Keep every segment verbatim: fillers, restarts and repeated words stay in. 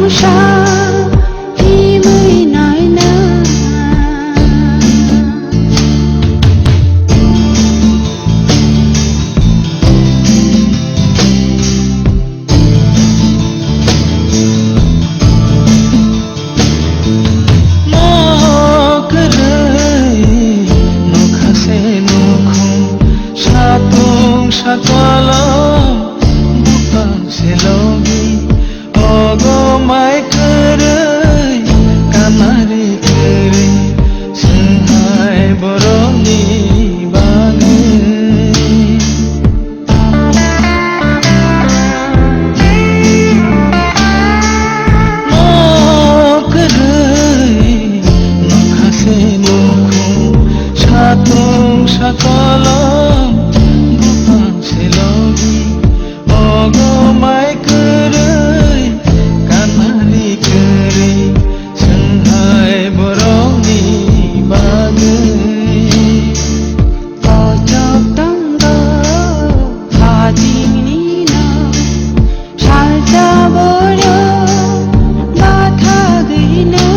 Sa himwi naina. Mo kwrwi nokha se nukhung, satung sakolom bupang se logi. Ogo mai kwrwi, kanari kwrwi, swnghai borokni bagwi. Mo kwrwi, nokha se nukhung, satung sakolom, bupang se logi. Ogo mai kwrwi, kanari kwrwi, swnghai borokni bagwi. Kochok tongo hajingnino, salsa borok bathagwino.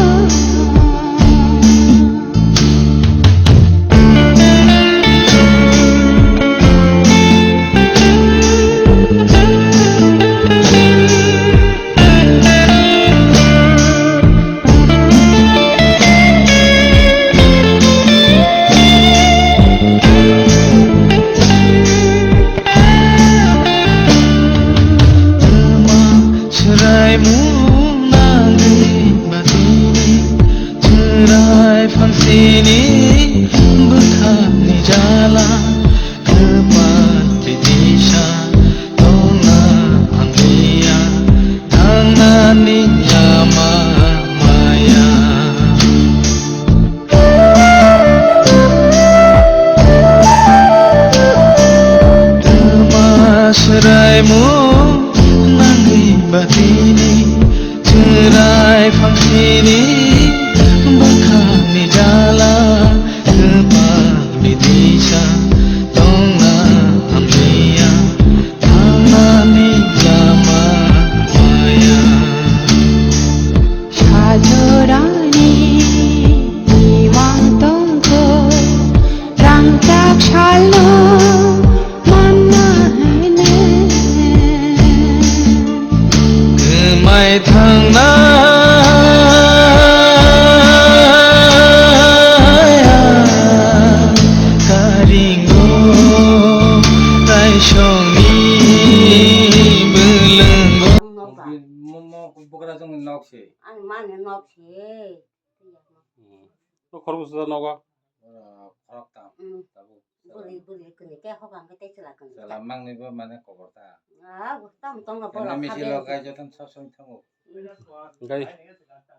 Swraimung nangwi batini, chwrai phangsini bwkhakni jala, kwpal twi disa tongna hamliya, thangnani lama maya. Twma swraimung nangwi batini, chwrai phangsini bwkhakni jala, kwpalni disa tongna hamliya, thangnani lama maya. Sajorani imang tongkho, rangchak salno manna hene. Kwmai thangnai karingo, raisongni bwlwngo. Mo, mo, bokra jong nok se. Ang mane nok se. Hmm. To khorok bwsa nogo? Oro khorok tam. Hmm. Tabuk. Bwrwi, bwrwi kwrwi khe hokha hwnkhe tei chwla kwrwi. Chwla mangni bo mane kobor ta. Ah, tam tong no. Tei borok misi kha logai joto sab song thango. Hmm. Gai,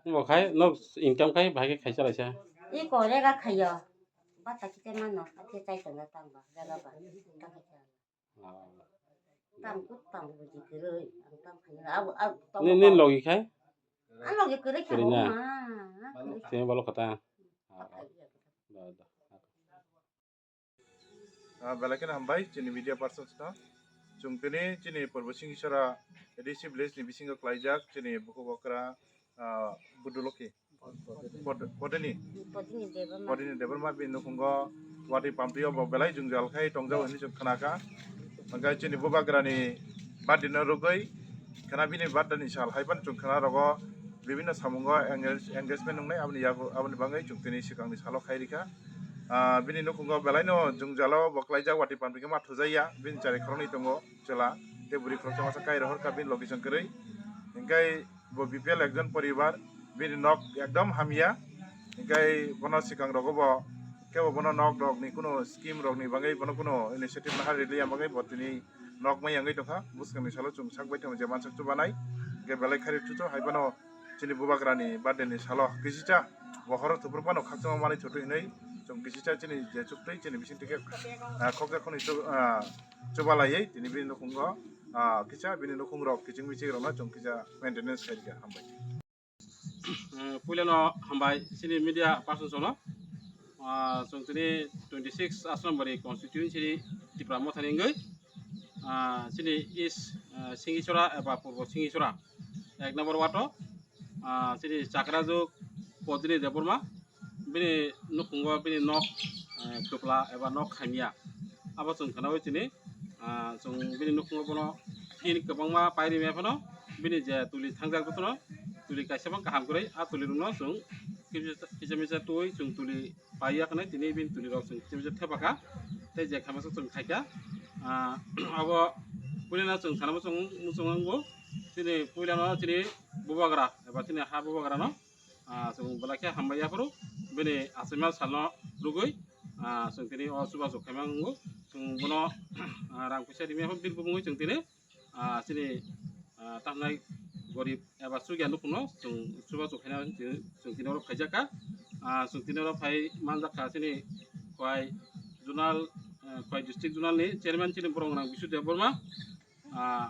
bo khai, nok income khai, bahai khe khaisa laisa. I kore ga khayo. Bata kite mano, kate chai tong tang ba, jaga ba. Ta khaisa. Ah. Tam kut tam buji kwrwi, ang tam khaina, abo, abo, tam Ni, ni kok. Logi khai? Ang logi kwrwi khe Kwrwi na? Bo ma, kwrwi. Tini balo kata. Ah, ah. Da, da. Ah, belai kheno hambai chini media persons no. Chwng tini chini Purbo Singhisora A D C village ni bisingo klaijak chini bukhuk okra, ah, Buduloki. Pod-, Podini. Podini Debbarma. Podini Debbarma bini nukhungo watwi pamprio bo belai jwngjal khai tongjao hinwi chwng khna kha. Hwnkhe chini bubagrani birthday no rwgwi khna bini birthday ni sal hai phano chwng khna rogo bibinno samungo engage-, engagement wngnai aboni yago, aboni bagwi chwng tini swkangni salo khai rikha. Ah, bini nukhungo belaino jwngjalo bo klaijak watwi pampri khe ma thujakya bini chari khoroknwi tongo chwla tei bwrwi khoroksa masa kai rohor kha bini location kwrwi. Hwnkhe bo B P L ekjon poribar, bini nok ekdom hamya, hingkai bono swkang rogo bo kebo bono nok rok ni kuno scheme rok ni bagwi bono kuno initiative naha rwliya bagwi bo tini nok mai yangwi tongkha. Bwskang ni salo chwng sak baithang je mansak chubanai, hingke belai khari chuchu hai bono chini bubagra ni birthday ni salo kisicha bo horo thupur phano khakchangma manwi thoto hinwi chwng kisicha chini je chuktwi chini bising tike, ah, khokja khwnwi chu, ah, chubalaiwi tini bini nukhungo, ah, kisa bini nukhung rok kiching miching rok no chwng kisa maintenance khairikha. Hambai. Eh, puilano hambai chini media persons no. Ah, chwng tini twenty six Asrambari constituency ni Tipra Mothani wngwi, ah, chini East, ah, Singichora eba Purbo Singichora ek number ward o, ah, chini chakrajuk Pojini Debbarma, bini nukhungo bini nok, eh, kwpla eba nok khaimya. Abo chwng khwnawi chini, ah, chwng bini nukhungo bono phin kwbangma pai rimya phano bini je tuli thangjak jotono tuli kaisa bang kaham kwrwi, a tuli rokno chwng kisa, kisa misa twi chwng tuli paiya khwnai tini bini tuli rok chwng kisa misa thepakha tei je khaimasa chwng khaikha. Ah, abo puilano chwng sana muchung, muchung wngo chini puilano chini bubagra eba chini ha bubagrano ah, chwng belai khe hambai yaphuru bini achaima salno rwgwi, ah, chwng tini o chubachu khaima wngo. Chwng bono, ah, rang puisa rimya phano bini bumungwi chwng tini, ah, chini, ah, tamnai gorib eba chukya nukhungno chwng chubachu khaina chwng, chwng tini oro phaijakha. Ah, chwng tini oro phai manjakha chini Khowai zonal, ah, Khowai district zonal ni chairman chini borok gwnang Bisu Debbarma. Ah,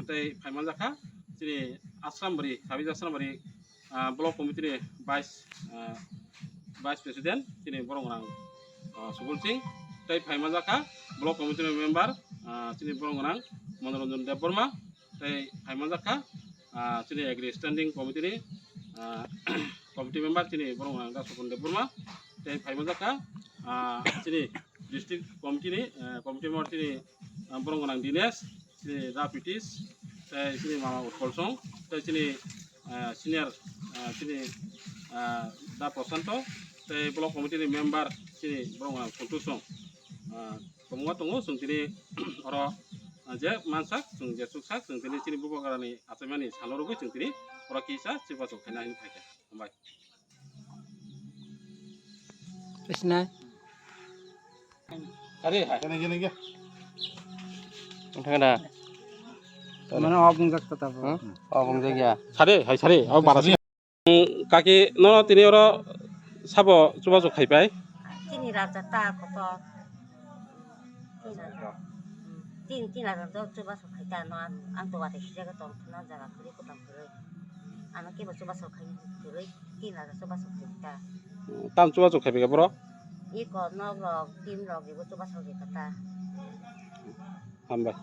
tei phaimanjakha chini Asrambari, Sabij Asrambari, ah, Block Committee ni Vice, ah, Vice President chini borok gwnang, ah, Subul Singh, tei phaimanjakha Block Committee ni member, ah, chini borok gwnang Manoranjan Debbarma, tei phaimanjakha, ah, chini Agri Standing Committee ni, ah, Committee member chini borok gwnang Dasopon Debbarma, tei phaimanjakha, ah, chini District Committee ni, ah, Committee member chini, ah, borok gwnang Dinesh, chini Da Pritish, tei chini mama Utpal Song, tei chini, ah, senior, ah, chini, ah, Da Prashanto, tei Block Committee ni member chini borok gwnang Sontu Song. Ah, kwbangma tongo, chwng tini oro, ah, je mansak, chwng je chuksak, chwng tini chini bubagrani achaimani salo rwgwi chwng tini oro kisa chubachu khaina hinwi phaikha. Hambai. Bisna. Are hai. Kene, kene, kene. Wngthang da. Mane o bungjak ta tabo. Hmm? O bungjak ya. Sare, hai sare. O bara sare. Kaki nono tini oro sabo chubachu khaipai. Tini raja ta kotor. Tin, tin hajar do chubachu khai ta no ang, ang to wate sijak tong khna jaga kwrwi kwtam kwrwi. Ano kebo chubachu khai kwrwi tin hajar chubachu khai ta. Tam chubachu khai bega bro? Iko nok rok, tin rok, ebo chubachu khai ta. Hambai.